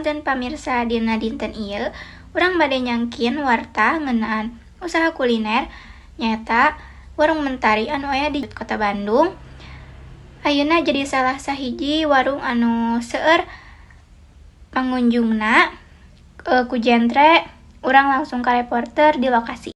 Panten pamirsa, dina dinten ieu urang bade nyangkin warta ngeunaan usaha kuliner, nyaeta Warung Mentari anu aya di Kota Bandung. Ayeuna jadi salah sahiji warung anu seueur pangunjungna ku jentre. Urang langsung ka reporter di lokasi.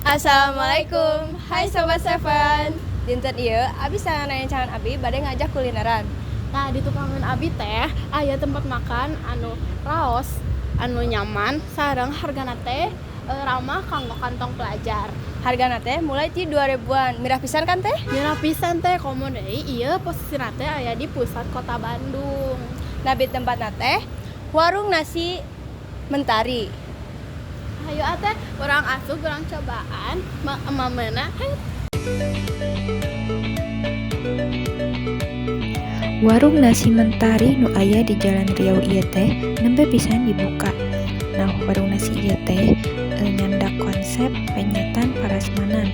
Assalamualaikum, hai Sobat Seven. Dinten ieu, abi sareng rerencangan abi bade ngajak kulineran. Nah, di tukangan abi teh aya tempat makan anu raos, anu nyaman, sareng hargana teh ramah kanggo kantong pelajar. Hargana teh mulai ti 2000-an. Mirah pisan kan, Teh? Mirah pisan, Teh, komo deui ieu posisina teh aya di pusat kota Bandung. Nabi tempatna teh Warung Nasi Mentari. Hayu atuh urang asup, urang cobaan mamena. Hayu. Warung Nasi Mentari nu aya di Jalan Riau ieu teh nembe pisan dibuka. Nah, warung nasi ieu teh nyandak konsep penyetan parasmanan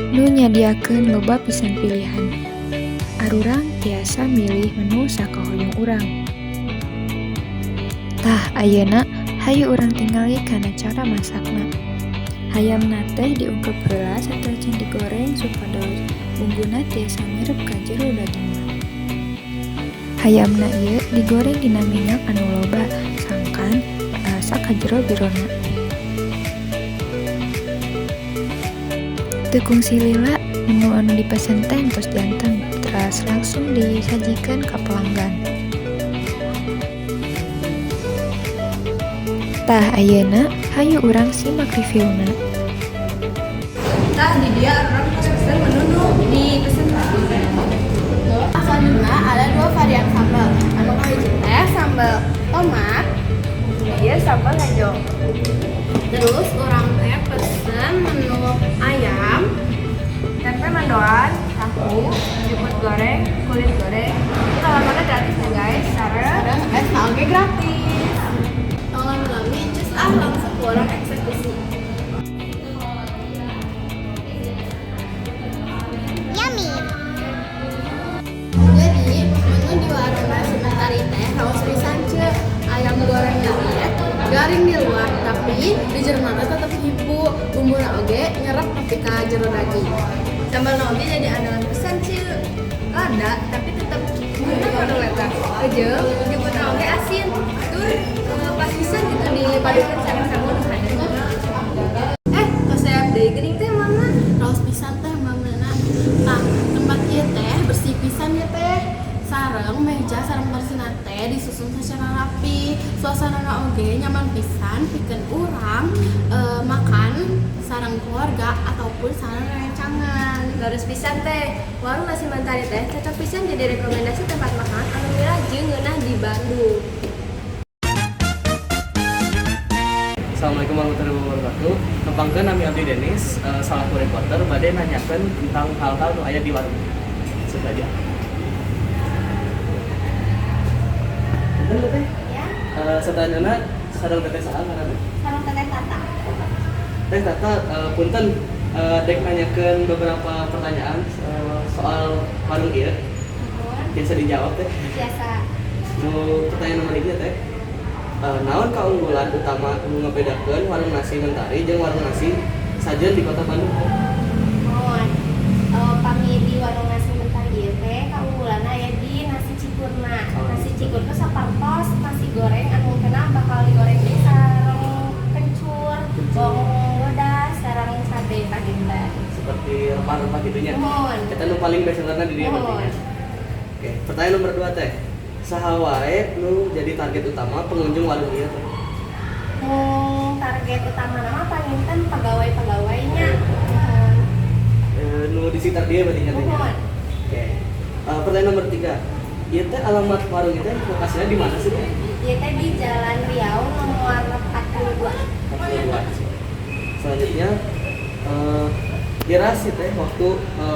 nu nyadiakeun loba pisan pilihan. Arurang tiasa milih menu sakahoyong urang. Tah, ayeuna hayu urang tingali kana cara masakna. Hayamna teh diungkep heula sateuacan digoreng supados bumbuna tiasa nyerep ka jero dagingna. Hayamna ieu digoreng dina minyak anu loba sangkan rasa ka jero-jerona. Teu kungsi lila, menu anu dipesen teh entos janten, teras langsung disajikeun ka pelanggan. Tah, ayeuna hayu urang simak reviewna. Tah, di dieu urang tos pesen menu nu dipesen. Selanjutnya ada dua varian sambal. Anu kahiji teh sambal tomat, Ieu sambal hejo. Terus urang teh pesen menu ayam, tempe mendoan, tahu, jukut goreng, kulit goreng. Ini lalapanna gratis ya, guys. Sareng sareng es oge gratis. Tong lami-lami, cus ah, langsung ku urang eksekusi. Yummy. Jadi, menu di Warung Nasi Mentari teh raos pisan, Ceu. Ayam gorengna ieu garing di luar, tapi di jerona teh tetep hipu. Bumbuna oge nyerep nepi ka jero daging. Sambal oge jadi andalan pisan, Ceu. Lada tapi tetep ngeunah anu leta. Jeung jukutna oge asin. Tur pas pisan gitu dipadukeun sareng sangu nu hadeum. Kaseap deui geuning, Teh, mama. Raos pisan, Teh, mamana. Tah, tempat ieu teh bersih pisan ya, Teh. Sareng meja sareng kursina teh disusun secara rapi. Suasanana oge nyaman pisan pikeun urang makan sareng keluarga ataupun sareng rerencangan. Leres pisan, Teh. Warung Nasi Mentari teh cocok pisan jadi rekomendasi tempat makan anu mirah jeung ngeunah di Bandung. Assalamualaikum warahmatullahi wabarakatuh. Nepangkeun, nami abdi Denis, salaku reporter bade nanyakeun tentang hal-hal nu aya di warung. Saja. Punten, Teteh. Ya. Satanyana sareng Teteh saha ngaranna? Sareng Teteh Tata. Teh Tata, punten, dek nanyakeun beberapa pertanyaan soal warung ieu. Biasa dijawab, Teh? Biasa. Nu pertanyaan nomor 3, Teh. Naon keunggulan utama nu ngabedakeun Warung Nasi Mentari jeung warung nasi sajen di Kota Bandung, Teh? Mohon pami di Warung Nasi Mentari ieu teh kaunggulanna aya di nasi cikurna. Oh. Nasi cikur teh sapartos nasi goreng anu kena bakal digoreng deui sareng kencur, bawang bodas, sareng cabe tah. Seperti rempah-rempah gitu nya. Mohon. Eta nu paling best sellerna di dieu berarti nya. Mohon. Oke, pertanyaan nomor 2, Teh. Saha wae nu jadi target utama pengunjung warung ieu, Teh? Mung target utama nama panginten pegawai-pegawainya. Mohon. Nu di sekitar dieu berarti nya, Teh, nya. Mohon. Oke. Pertanyaan nomor 3. Ieu teh alamat warung ieu teh lokasinya di mana sih, Teh? Ieu teh di Jalan Riau nomor 42. 42. Selanjutnya, iraha sih, Teh, waktu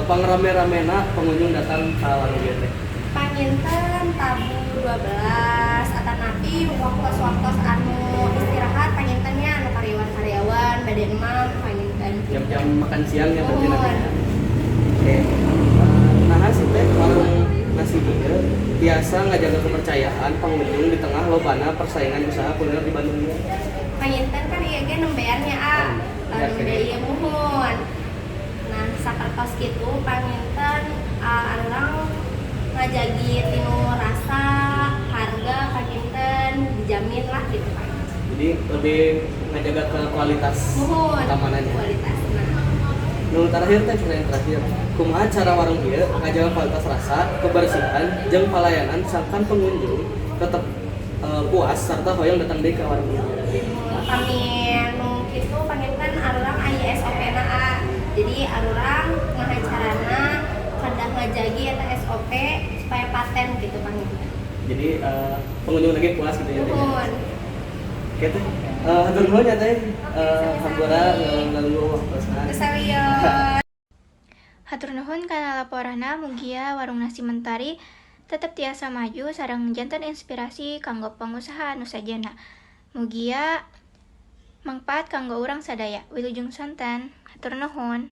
pangrame-ramena pengunjung datang ke warung ieu teh? Panginten tabuh 12 atanapi waktu-waktu anu istirahat pangintennya anu karyawan-karyawan bade emam panginten. Jam-jam makan siang ya berarti Mohon. nanti ya. Oke. Nah, sih, Teh, warung nasi ieu biasa ngajaga kepercayaan pengunjung di tengah lobana persaingan usaha kuliner di Bandung ieu? Panginten kan ieu ge nembean nya a. Ya, nembe oke. Ieu muhun. Nah, sapertos kitu panginten arurang ngajagi tina rasa, harga panginten dijamin lah gitu kan. Jadi lebih ngajaga ke kualitas Muhun utamanya. Kualitas. Nah, Nu terakhir teh, pertanyaan terakhir. Kumaha cara warung ieu ngajaga kualitas rasa, kebersihan, jeung pelayanan sangkan pengunjung tetap puas serta hoyong datang deui ka warung ieu? Kami nu kitu panginten arurang aya SOP na a. Jadi arurang kumaha carana kedah ngajagi eta SOP supaya paten gitu panginten. Jadi pengunjung lagi puas gitu ya, teh. Muhun. Oke teh. Hatur nuhun ya teh. Oke, Hampura sami-sami. ngaganggu waktosna. Kesalian. Hatur nuhun kana laporanna, mugia Warung Nasi Mentari tetep tiasa maju sareng janten inspirasi kanggo pengusaha anu sejenna. Mugia mangpaat kanggo urang sadaya. Wilujeng sonten. Hatur nuhun.